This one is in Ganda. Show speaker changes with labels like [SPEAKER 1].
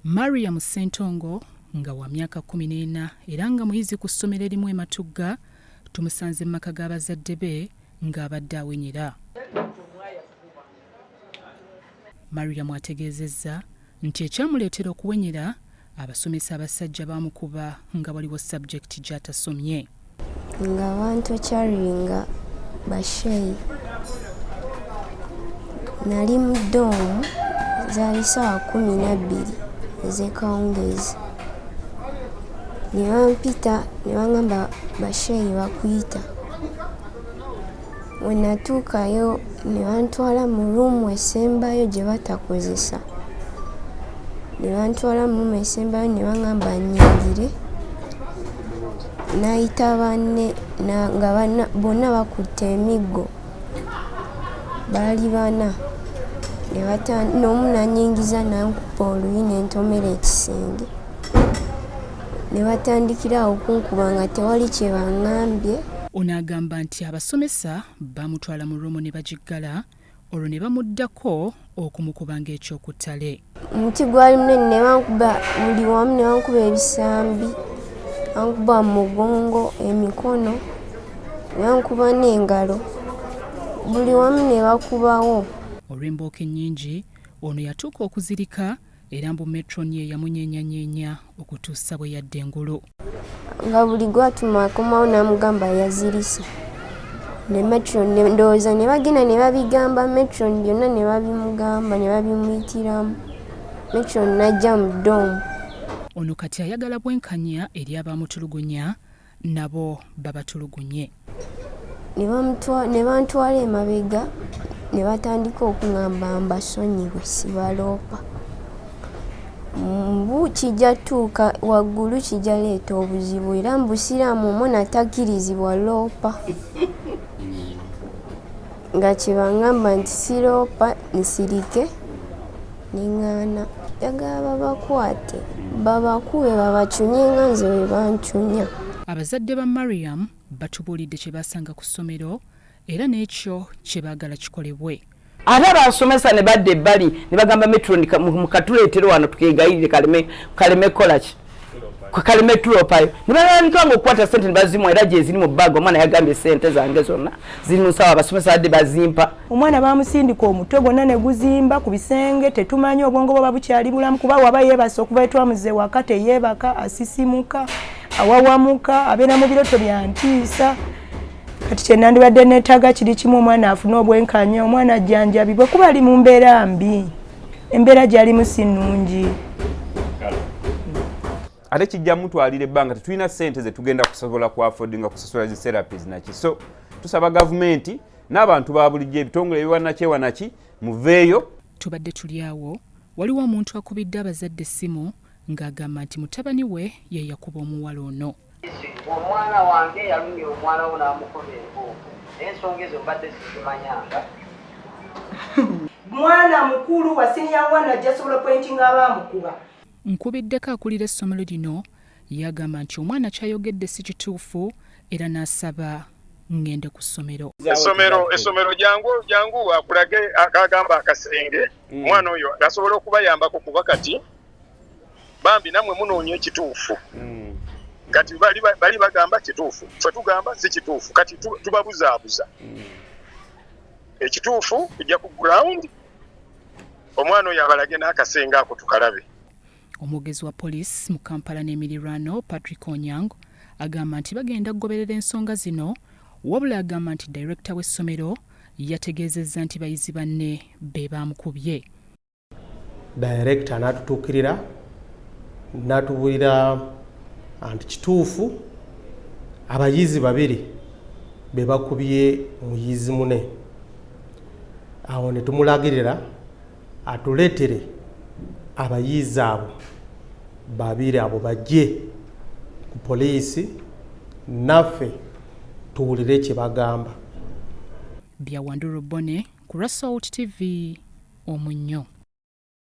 [SPEAKER 1] Mariam Ssentongo nga wa myaka 14 era nga muyizi ku ssomero erimu e Matugga tumusanze mu maka g'abazadde be ng'abadde awenyera. Mariam ategeezezza nti ekyamuleetera okuwenyera abasomesa abasajja baamukuba nga waliwo subject gy'atasomye.
[SPEAKER 2] Nga bantokyaringa basheyi nali mu ddoomu zaali ssaawa 12 ez'ekawungeezi ne bampita ne bangamba basheyi bakuyita. We natuukayo ne bantwala mu ruumu esembayo gye batakozesa ne bantwala mu ruumu esembayo ne bangamba nnyingire nayita banne nga bonna bakutte emiggo baali bana n'omu nanyingiza nankuba oluyi ne ntomera ekisenge ne batandikira awo okunkuba nga tewali kye bangambye.
[SPEAKER 1] Ono agamba nti abasomesa baamutwala mu ruumu ne bagiggala olwo ne bamuddako okumukuba ng'ekyokuttale.
[SPEAKER 2] Omuti gwali munene ne bankuba buli wamu ne bankuba ebisambi, bankuba mu mugongo, emikono, ne bankuba n'engalo, buli wamu ne bakubawo.
[SPEAKER 1] Olw'embooko ennyingi, ono yatuuka okuzirika era mbu metron ye yamunyeenyanyeenya okutuusa bwe yadda engulu.
[SPEAKER 2] Nga buli gwatuma akomawo n'amugamba yazirise ne metron ndowooza ne bagenda ne babigamba metron byonna ne babimugamba ne babimuyitiramu metron n'ajja mu ddoomu.
[SPEAKER 1] Ono kati ayagala bwenkanya eri abamutulugunya nabo babatulugunye.
[SPEAKER 2] Ne bantwala emabega ne batandika okuŋŋamba mbasonyiwe sibaloopa. Mbu kijja tuuka waggulu kijja leeta obuzibu era mu Busiraamu omwana takkirizibwa loopa. Nga kye baŋŋamba nti siroopa nsirike ne ŋŋaana. Njagala babakwate babakube babacunye nga nze bwe bancunya.
[SPEAKER 1] Abazadde ba Mariam batubuulidde kye basanga ku ssomero era n'ekyo kye baagala kikolebwe.
[SPEAKER 3] Ate abasomesa ne badda ebbali ne bagamba metron mukatuleetere wano tukegayirire kaleme kukola ki kaleme tulopayo ne batandika nga okukwata sente ne bazimuwa era gyeziri mu baaga omwana yagambye sente zange zonna ziri mu nsawo abasomesa badde bazimpa.
[SPEAKER 4] Omwana bamusindika omutwe gwonna ne guzimba ku bisenge tetumanyi obwongo bwaba bukyali bulamu kuba waba yeebase okuva etwamuze waka teyeebaka asisimuka awawamuka abeera mu biroto bya ntiisa. Kati kye nandibadde neetaaga kiri kimu omwana afune obwenkanya omwana ajjanjabibwe kuba ali mu mbeera mbi embeera gy'alimu si nnungi.
[SPEAKER 5] Ate kijja mutwalira ebbanga tetulina ssente ze tugenda kusobola ku affordinga kusasula zi therapies naki so tusaba gavumenti n'abantu ba bulijjo ebitongole ebiwannakyewa naki muveeyo.
[SPEAKER 1] Tubadde tuli awo waliwo omuntu akubidde abazadde essimu ng'agamba nti mutabani we ye yakuba omuwala ono.
[SPEAKER 6] Omwana wange yalumya omwana wo n'amukuba embooko naye ensonga ezo mbadde sizimanyanga.
[SPEAKER 4] Mwana mukulu wa senior 1 ajja sobola pointinga abaamukuba.
[SPEAKER 1] Nkubiddeko akulira essomero lino yagamba nti omwana ky'ayogedde si kituufu era n'asaba ng'ende ku ssomero.
[SPEAKER 7] Essomero essomero jangu jangu akulage akagamba akasenge omwana oyo asobola okubayambako kuba kati bambi namwe munoonya ekituufu kati bali bali bagamba kituufu ffe tugamba si kituufu kati tubabuzaabuza ekituufu kujja ku ground omwana oyo abalage n'akasenge ako tukalabe.
[SPEAKER 1] Omwogezi wa poliisi mu Kampala n'emirirwano Patrick Onyango agamba nti bagenda kugoberera ensonga zino wabula agamba nti dayirekita w'essomero yategeezezza nti bayizi banne be baamukubye.
[SPEAKER 8] Dayirekita n'atutuukirira n'atubuulira nti kituufu abayizi babiri be bakubye muyizi mune. Awo ne tumulagirira atuleetere abayizi abo babiri abo bajje ku poliisi naffe tuwulire kye bagamba.
[SPEAKER 1] Bya Wanduru Boney ku lwa Salt TV Omunnyo.